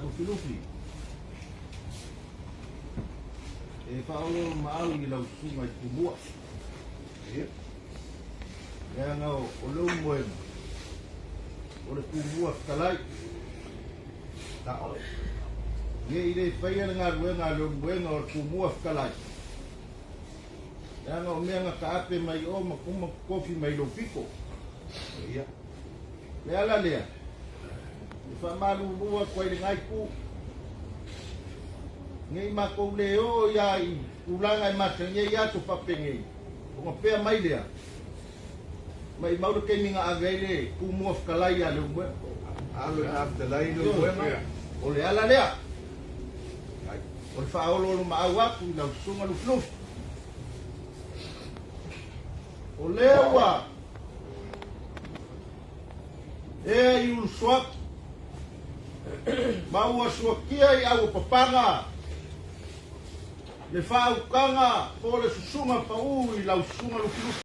Lufilufi, e faaoloolomaau i lau susuga i Tumua. Leaga o Leulumoega, o le Tumua fetalai. Ne i le faia le galuega a Leulumoega o le Tumua fetalai, leaga o mea na taape mai o ma uma tofi mai lou pito. Le ala lea, e faamalulu atu ai i lena itu, ne i matou le oo ia i tulaga e masani ai aso faapenei, ona pea mai lea, maimau le taimi na ave ai le Tumua fetalai ia Leulumoega. Alo ina fetalai Leulumoega. O le ala lea, o le faaoloolomaau atu i lau susuga Lufilufi. O lea ua ea i ulusoatu ma ua suakia i auapapaga le faautaga po o le susuga pau i lau susuga Lufilufi.